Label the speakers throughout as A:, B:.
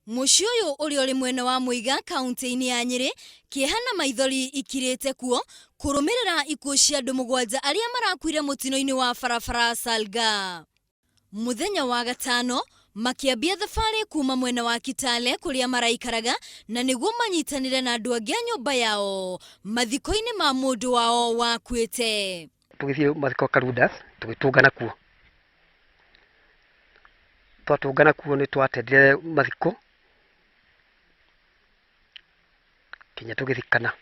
A: Mũciĩ ũyũ ũrĩa ũrĩ mwena wa Mũiga kaunti-inĩ ya Nyĩrĩ, kĩeha na maithori ikirĩte kuo kũrũmĩrĩra ikuũ cia andũ mũgwanja arĩa marakuire mũtino-inĩ wa barabara Salga. Mũthenya wa gatano, makĩambia thabarĩ kuma mwena wa Kitale kũrĩa maraikaraga na nĩguo manyitanĩre na andũ angĩ a nyũmba yao mathiko-inĩ ma mũndũ wao wakuĩte.
B: Tũgĩthiĩ mathiko Karundas, tũgĩtũngana kuo. Twatũngana kuo nĩ twatendire mathiko nginya tũgĩthikana.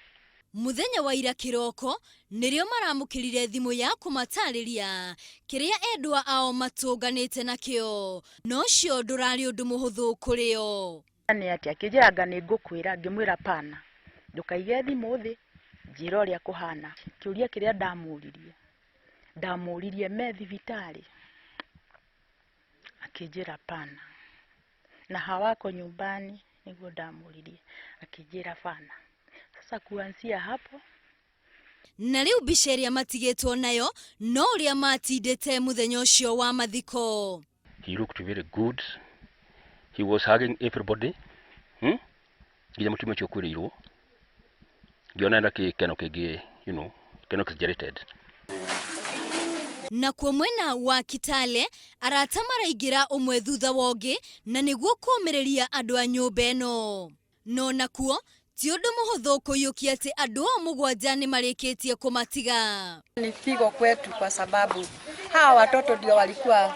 A: Mũthenya wa ira kĩroko nĩrĩo maramũkĩrire thimũ ya kũmatarĩria kĩrĩa endwa ao matũnganĩte nakĩo, na ũcio ndũrarĩ ũndũ mũhũthũ kũrĩ o.
C: Nĩ atĩa? Akĩnjĩra anga nĩ ngũkwĩra, ngĩmwĩra pana, ndũkaige thimũ thĩ, njĩra ũrĩa kũhana. Kĩũria kĩrĩa ndamũririe, ndamũririe me thibitarĩ? Akĩnjĩra pana. Na hawako nyumbani? Nĩguo ndamũririe, akĩnjĩra bana. Sasa kuanzia hapo
A: Na rĩu mbica ĩrĩa matigĩtwo nayo no ũrĩa matindĩte mũthenya ũcio wa mathiko.
D: He looked very good. He was hugging everybody. Nginya mũtumia ũcio ũkuĩrĩirwo. Ngĩona ena gĩkeno kĩngĩ, gĩkeno exaggerated.
A: Nakuo mwena wa Kitale, arata maraingĩra ũmwe thutha wa ũngĩ na nĩguo kũũmĩrĩria andũ a nyũmba ĩno. No nakuo ti ũndũ mũhũthũ kũiyũkia atĩ andũ ao mũgwanja nĩ marĩkĩtie kũmatiga.
E: Ni pigo kwetu kwa sababu hawa watoto ndio walikuwa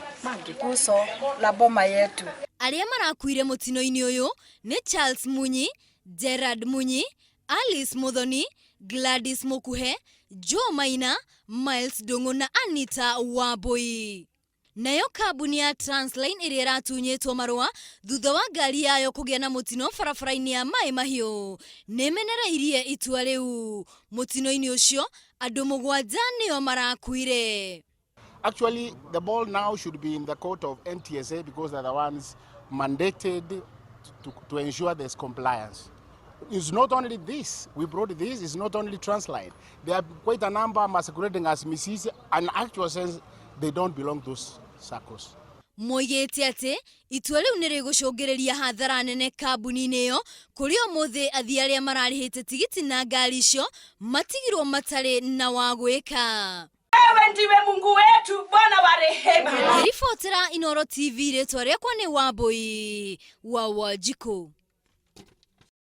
E: nguzo la boma yetu.
A: Arĩa marakuire mũtino-inĩ ũyũ nĩ Charles Munyi, Gerard Munyi, Alice Muthoni, Gladys Mukuhe, Joe Maina, Miles Ndung'u na Anita Wambui. Nayo kambuni ya Transline ĩrĩa ĩratunyĩtwo marũa thutha wa ngari yayo kũgĩa na mũtino barabara-inĩ ya Maĩ Mahiũ nĩ ĩmenereirie itua rĩu. Mũtino-inĩ ũcio andũ mũgwanja nĩo marakuire.
F: Actually, the ball now should be in the court of NTSA because they're the ones mandated to ensure there's compliance. It's not only this, we brought this, it's not only Transline. There are quite a number masquerading as Misisi, and actual sense, they don't belong to those circles.
A: Moigĩte atĩ itua rĩu nĩ rĩgũcũngĩrĩria hathara nene kambuni-inĩ ĩyo kũrĩa ũmũthĩ athii arĩa mararĩhĩte tigiti na ngari icio matigirwo matarĩ na wa gwĩka.
G: Wewe ndiwe Mungu wetu, Bwana wa rehema.
A: Ngĩribotera Inooro TV rĩtwa rĩakwa nĩ Wambui wa Wanjikũ.